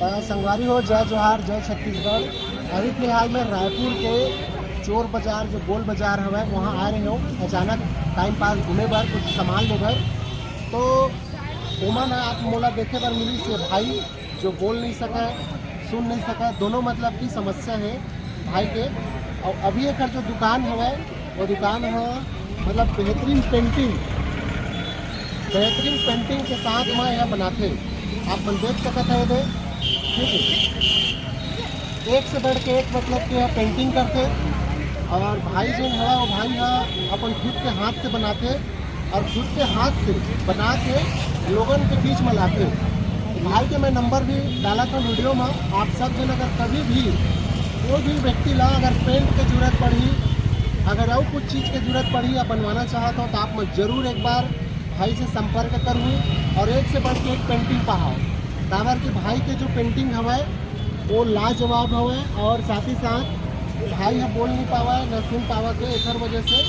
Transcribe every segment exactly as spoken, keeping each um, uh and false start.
अ, संगवारी हो, जय जोहार, जय छत्तीसगढ़। अभी फिलहाल मैं रायपुर के चोर बाजार, जो गोल बाजार हवय, वहाँ आए रहे हो अचानक टाइम पास घूमे बर, कुछ सामान ले बर। तो ओमा ना आप मोला देखे बर मिली से भाई जो बोल नहीं सका, सुन नहीं सका, दोनों मतलब की समस्या है भाई के। और अभी एकर जो दुकान हवय, वो दुकान ह मतलब बेहतरीन पेंटिंग, बेहतरीन पेंटिंग के साथ में यह बनाते। आप मन देख सकत है, ये ठीक है, एक से बढ़ के एक मतलब के यह पेंटिंग करते। और भाई जो हवा वो भाई ह अपन खुद के हाथ से बनाते और खुद के हाथ से बना के लोगन के बीच में लाते। भाई के मैं नंबर भी डाला था वीडियो में। आप सब जन अगर कभी भी कोई भी व्यक्ति ला अगर पेंट के जरूरत पड़ी, अगर और कुछ चीज़ के जरूरत पड़ी या बनवाना चाहत हो तो आप मैं जरूर एक बार भाई से संपर्क करूँ और एक से बढ़ के एक पेंटिंग पहाओ। काबर के भाई के जो पेंटिंग हवय वो लाजवाब हवय और साथ ही साथ भाई ह बोल नहीं पावा है, न सुन पावा के एकर वजह से।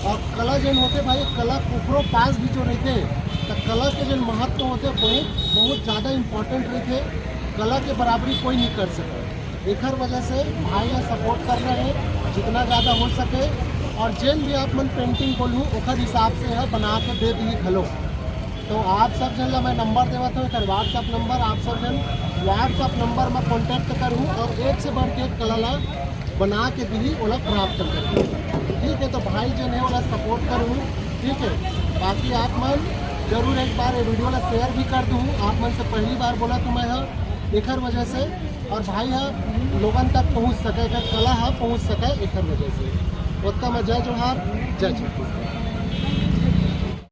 और कला जन होते भाई, कला कुकरो पास भी जो रहते तो कला के जन महत्व होते बहुत बहुत ज़्यादा इम्पोर्टेंट रहते। कला के बराबरी कोई नहीं कर सके। एकर वजह से भाई ह सपोर्ट करना है, जितना ज़्यादा हो सके। और जेन भी आप मन पेंटिंग बोलूँ ओकर हिसाब से है बना के दे दी घलो। तो आप सब जन ला मैं नंबर देवत हूँ, एकर WhatsApp नंबर, आप सब जन WhatsApp नंबर में कॉन्टैक्ट करूँ और एक से बढ़ के एक कला ला बना के दी ओला प्राप्त करूँ। ठीक है, तो भाई जन है ओला सपोर्ट करूँ। ठीक है, बाकी आप मन जरूर एक बार ये वीडियो ला शेयर भी कर दूँ। आप मन से पहली बार बोला तो मैं ह एकर वजह से, और भाई ह लोगन तक पहुँच सके, एकर कला ह पहुँच सके एकर वजह से। ओतका में जय जोहार, जय छत्तीसगढ़।